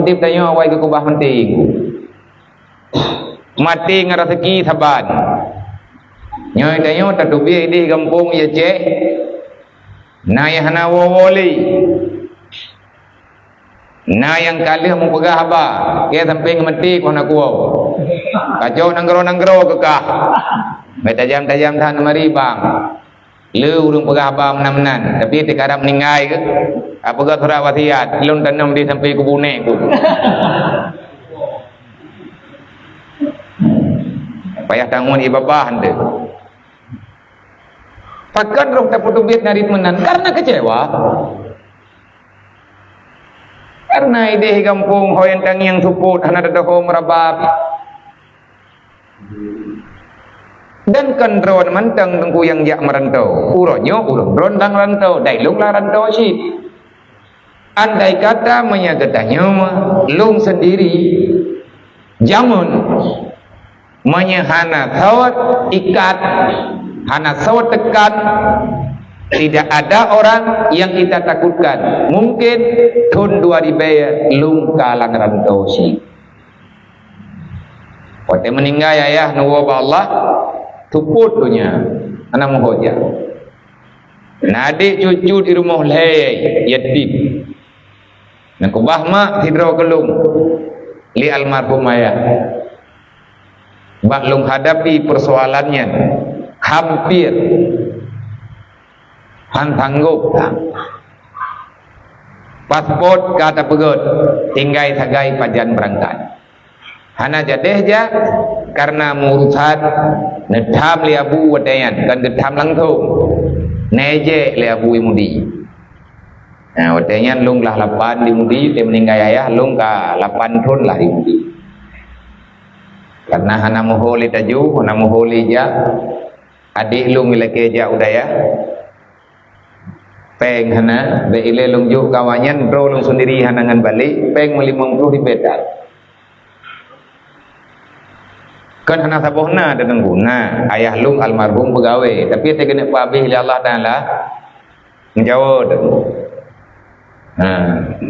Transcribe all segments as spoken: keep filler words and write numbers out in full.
Udeb tanyoe awai keu keubah maté. Maté ngon raseuki saban. Nyoe tanyoe tateubiet ideh gampông i Aceh. Na nyang hana woe-woe lé. Na nyang ka lheueh mupeugah haba, keu sampoe maté keu hana kuwoe. Kacok nanggroe-nanggroe keu kah. Bèk tajam-tajam that mari bang. Le ureueng peugah haba meunan-meunan, tapi teuka rab meuninggai geuh, ka peugah surat wasiat, lôn tanom di sampoe kubu nèk ku. Payah tangon ié babah eunteuk. Pakon roh tapeuteubiet narit meunan? Karena kecewa. Karena ideh gampông ho nyang tangieng seupôt hana teudoho meuraba. Dan kon droe mantong teungku nyang jak meurantau. Uroe nyoe ureueng droe lam rantau, dai lôn lam rantau cit. Andai kata meunyoe geutanyoe lôn sendiri, jameun, meunyoe hana sot ikat, hana sot teukan, tidak ada orang yang kita takutkan. Mungkin thon dua ribèe lôn ka lam rantau cit. Watèe meuninggai ayah neuwoe bak Allah, seupôt donya, hana meuho jak. Na adék cucu di rumoh lhèe yatim. Neukeubah mak sidroe keu lôn lé almarhum ayah. Bak lôn hadapi peusoalan nyan, hampir han sanggôp that. Paspot ka tapeugöt, tinggai sagai pajan beurangkat. Hana jadeh jak, kareuna meurusan neutham lé Abu watèe nyan, kon geutham langsông. Neujek lé Abu i Mudi. Nah, watèe nyan lôn glah lapan di Mudi, watèe meuninggai ayah lôn ka lapan thon lah di Mudi. Kareuna hana meuho lé taju, hana meuho lé jak, adék lôn ilakèe jak u dayah. Péng hana, bèk ilèe lôn jok keu awaknyan, droe lôn sendiri hana ngon balek, péng meulimong ploh ribèe that. Kon hana saboh na, Teungku, na. Ayah lôn almarhum peugawée, tapi watèe geuneuk peuhabéh lé Allah Taala, meujaweueb. Ha,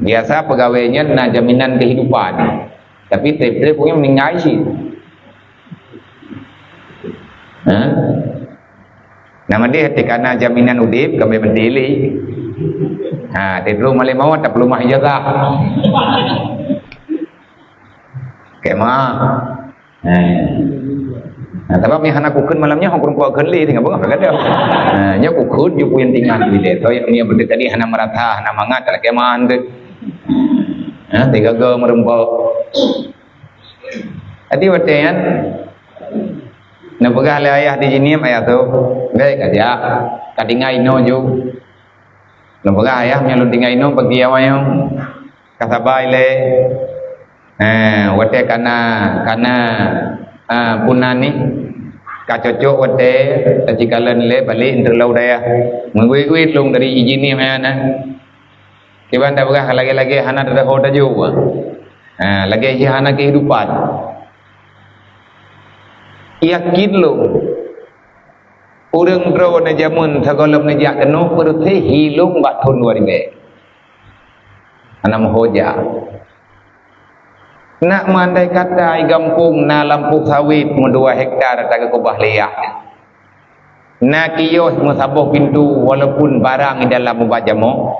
biasa peugawée nyan na jaminan kehidupan, tapi trép-trép ureueng meuninggai cit. Ha? Nama deh, teuka na jaminan udép, kami berdiri. Ha, teuka malam mawat, tak perlu mah ijazah. Kema. Ha. Nah, tapi mi hana kukun malam nyoe, kukun kukun lé, tinggal bengah kata. Ha, nyoe kukun, jupuk yang tinggal di desa, yang dia betul tadi hana merata, hana mangat, tak kema tu. Ha, tiga go merempok. Jadi, watèe nyan, neupeugah lé ayah di jihnyan, ayah tu, "Bèk ka jak, ka tinggai inoe ju." Neupeugah ayah, "Meunyoe lôn tinggai inoe, pagi awai nyoe, ka sabai lé." Eh, watèe kana, kana, ah, punan ni, ka cocok watèe, tacikalon lé, balik, enteuk lom dayah. Meuguit-guit lôn dari ijin ni, meunan. Kiban tapeugah lagèe-lagèe hana teudaho tajok. Ha, lagèe jih hana kehidupan. Yakin lôn, ureueng droeneuh jameun sigohlom neujak keunoe peureuséh hi lôn bak thon dua ribèe. Hana meuho jak. Nak meundai kata i gampông na lampôh sawét meudua hektar takeukubah lé yah. Na kios meusaboh pintoe walaupun barang di dalam ubat jamoe.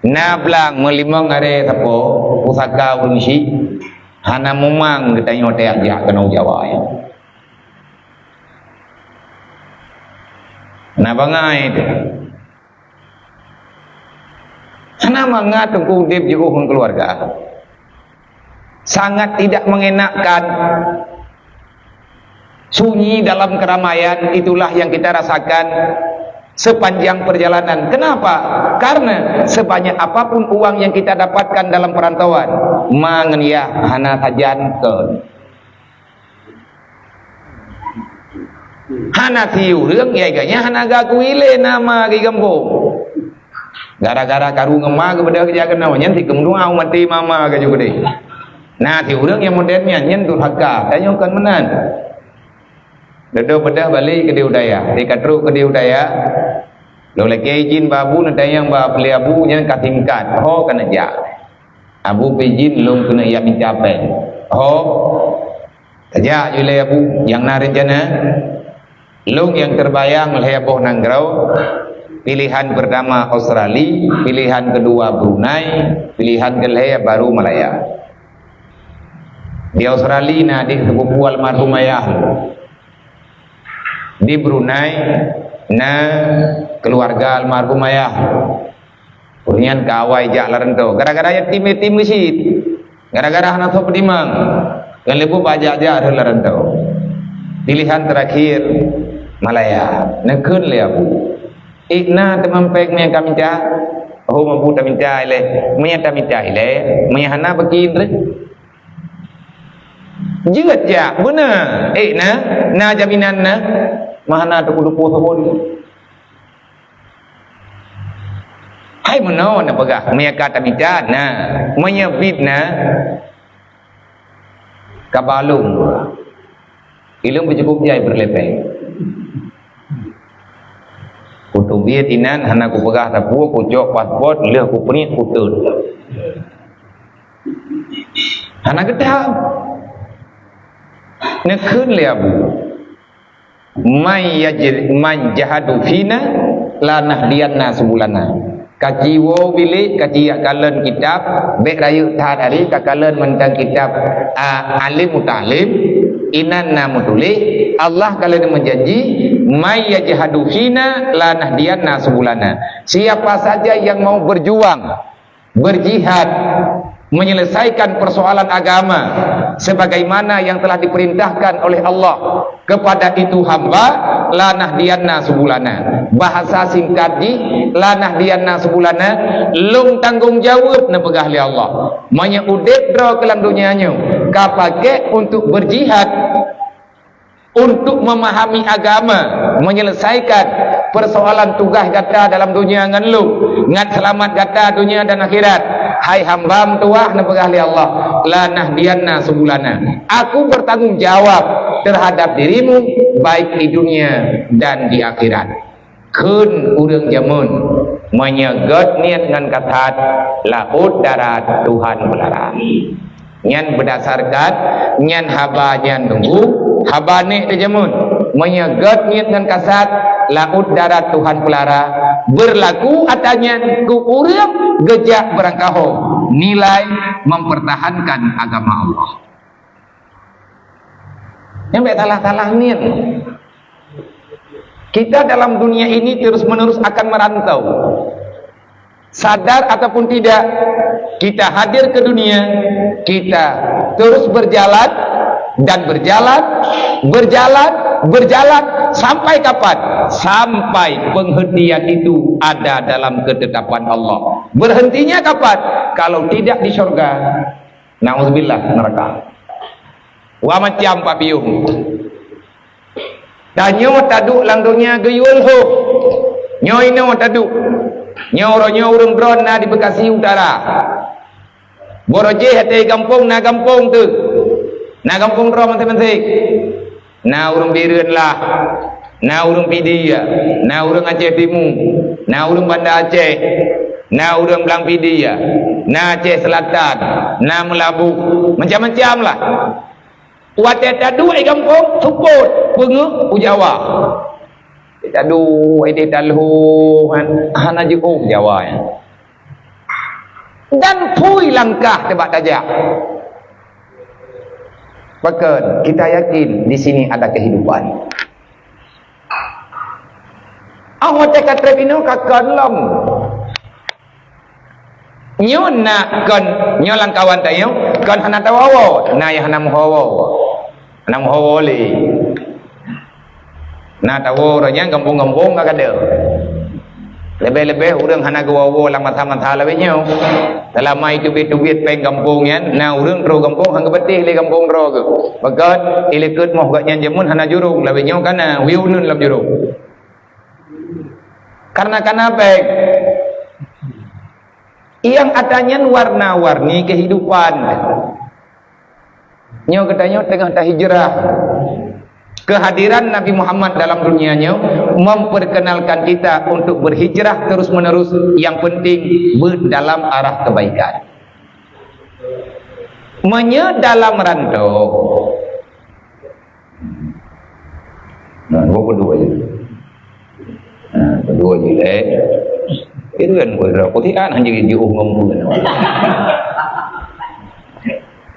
Na blang meulimong aré sapo, pusaka ureueng syik, hana mumang geutanyoe tajak keunoe Jawa nyoe. Na bangai teuh. Hana mangat teungku udép jiôh ngon keuluwarga. Sangat tidak mengenakkan. Sunyi dalam keramaian, itulah yang kita rasakan sepanjang perjalanan. Kenapa? Karena sebanyak apapun uang yang kita dapatkan dalam perantauan, ma ngon yah hana sajan kon. Hana siureueng, ya, ganya hana geuakui lé nama di gampông. Gara-gara karu ngon ma geubeudôh jak keunoe, nyan si keumeudoa maté mama ka jeuet keudeh. Na siureueng nyang model nyan, nyan durhaka, tanyoe kon meunan. Dudoe beudôh balek keudeh u dayah, di ka trok keudeh u dayah, lôn lakèe ijin bak abu, neutanyong bak lé abu, nyan ka singkat, ho ka neujak. Abu pih jin lôn keuneuk jak mita péng. Ho, tajak ju lé Abu, nyang na reuncana. Lôn nyang teubayang lhèe boh nanggroe, pilihan pertama Australia, pilihan kedua Brunei, pilihan keulhèe baru Malaya. Di Australia na adik sepupu almarhum ayah. Di Brunei na keluarga almarhum ayah. Ureueng nyan ka awai jak lam rantau. Gara-gara yatim-yatim cit. Gara-gara hana soe peutimang. Ngon leubeh bajak jak rhot lam rantau. Pilihan terakhir Malaya. Neukheun lé Abu. Ék na teuma péng meunyo ka mita. Oh, Abu tamita ilèe. Meunyo tamita ilèe, meunyo hana beuki treuk. Jeuet jak, beuna. Ék na, na jaminan na. Meuhana teuku-teuku sabon. Hai meunoe neupeugah, meunyo ka tamita na, meunyo biet na, ka balum dua. Ilôn beucukup jai beureulepée. Kuteubiet inan hana kupeugah sapeue, kucok paspot, lheueh kupriet, kuteun. Hana geutam. Neukheun lé Abu. "Man yaj-, man jahadu fina lanahdiyanna subulana." Kaci woe bilék, kaci jak kalon kitab, bék rayeuk that hari ka kalon mantong kitab, a, Alim Muta'alim, inan na meutuléh, Allah ka lheueh meujanji, "Man yajhadu fina lanahdiyanna subulana." Siapa saja yang mau berjuang, berjihad, menyelesaikan persoalan agama sebagaimana yang telah diperintahkan oleh Allah kepada itu hamba, "Lanahdiyanna subulana." Bahasa singkat jih, "Lanahdiyanna subulana", lôn tanggong jaweueb neupeugah lé Allah. Meunyo udeb droe keu lam donya nyoe ka pakék untuk berjihad, untuk memahami agama, menyelesaikan persoalan tugaih gata dalam donya ngon lôn, ngat seulamat gata donya dan akhirat. Hai hamba meutuwah neupeugah lé Allah, "Lanahdiyanna subulana." Aku bertanggung jawab terhadap dirimu, baik di dunia dan di akhirat. Kheun ureuëng jameun, meunyoe gét niet ngon kasat, laôt darat Tuhan peulara. Nyan beudasarkan nyan haba nyan teungku, haba nek teujameun. Meunyoe gét niet ngon kasat, laôt darat Tuhan peulara, beurlaku atra nyan keu ureuëng geujak beurangkaho nilai mempertahankan agama Allah. Nyan bék salah-salah niet. Kita dalam dunia ini terus-menerus akan merantau. Sadar ataupun tidak, kita hadir ke dunia, kita terus berjalan dan berjalan, berjalan, berjalan. Sampai kapan? Sampai penghentian itu ada dalam ketetapan Allah. Berhentinya kapan? Kalau tidak di surga, naudzubillah, neraka. Dua macam papium. Tanyoe taduek lam donya geuyue lhôh. Nyoe inoe taduek. Nyoe uroe nyoe ureuëng droe na di Bekasi Utara. Boro jih até gampông na gampông teuh. Na gampông droe maséng-maséng. Na ureuëng Bireuen lah. Na ureuëng Pidie, na ureuëng Aceh Timu, na ureuëng Banda Aceh, na ureuëng Blang Pidie, na Aceh Selatan, na Meulaboh, macam-macam lah. Watée taduek di gampông, seupôt peungeuh u Jawa. Taduek di talhô, han-, hana jiôh Jawa nyan. Dan phui langkah teuh bak tajak. Pakon, kita yakin di sini ada kehidupan. Ah, watée ka treb inoe ka kon lom. Nyoe na kon, nyoe lam kawan tanyoe, kon hana tawoe-woe, na nyang hana meuwoe-woe. Hana meuwoe lé. Na tawoe ureuëng nyan gampông-gampông ka gadôh. Leubeh-leubeh ureuëng hana geuwoe-woe lam masa-masa lawét nyoe. Seulama iteubiet-teubiet péng gampông nyan, na ureuëng troh gampông han geupatéh lé gampông droe geuh. Pakon, ileukot moh gobnyan jameun hana jurông, lawét nyoe ka na, wiew uneun lam jurông. Karena kana péng. Nyang atra nyan warna-warni kehidupan. Nyoe geutanyoe teungoh tahijrah. Kehadiran Nabi Muhammad dalam dunia nyoe memperkenalkan kita untuk berhijrah terus-menerus, yang penting beuet dalam arah kebaikan. Meunyoe dalam rantau, nah, dua puluh dua je. Nah, kedua je, eh. Itu kan, kau dah, kau tidak, hanya di, di umum pun.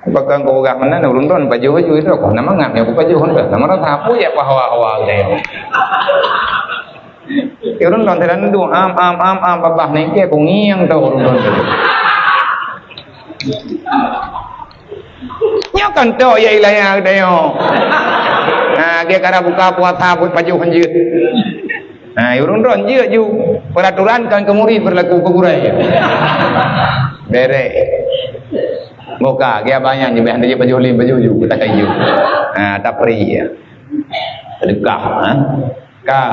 Bahkan kau peugah mana, ureueng droen pajoh baju itu, kau nama ngap, aku pajoh, nama rasa apa ya, hawa-hawa, udah ya. Ureueng droen, saya dah nunduk, am, am, am, am, babah ni, ke, aku ngiang tau, ureueng droen. Nyoe kan tok ya ilayah geutanyoe. Ha, dia kara buka puasa buet pajoh hanjeuet. Ha, ureueng droen jeuet ju. Peraturan kan keu murid berlaku keu gurèe. Berek. Buka, dia banyak je, biasa dia pajoh lem, pajoh ju, kita kayu. Ha, tapri ya. Sedekah, ha. Ka.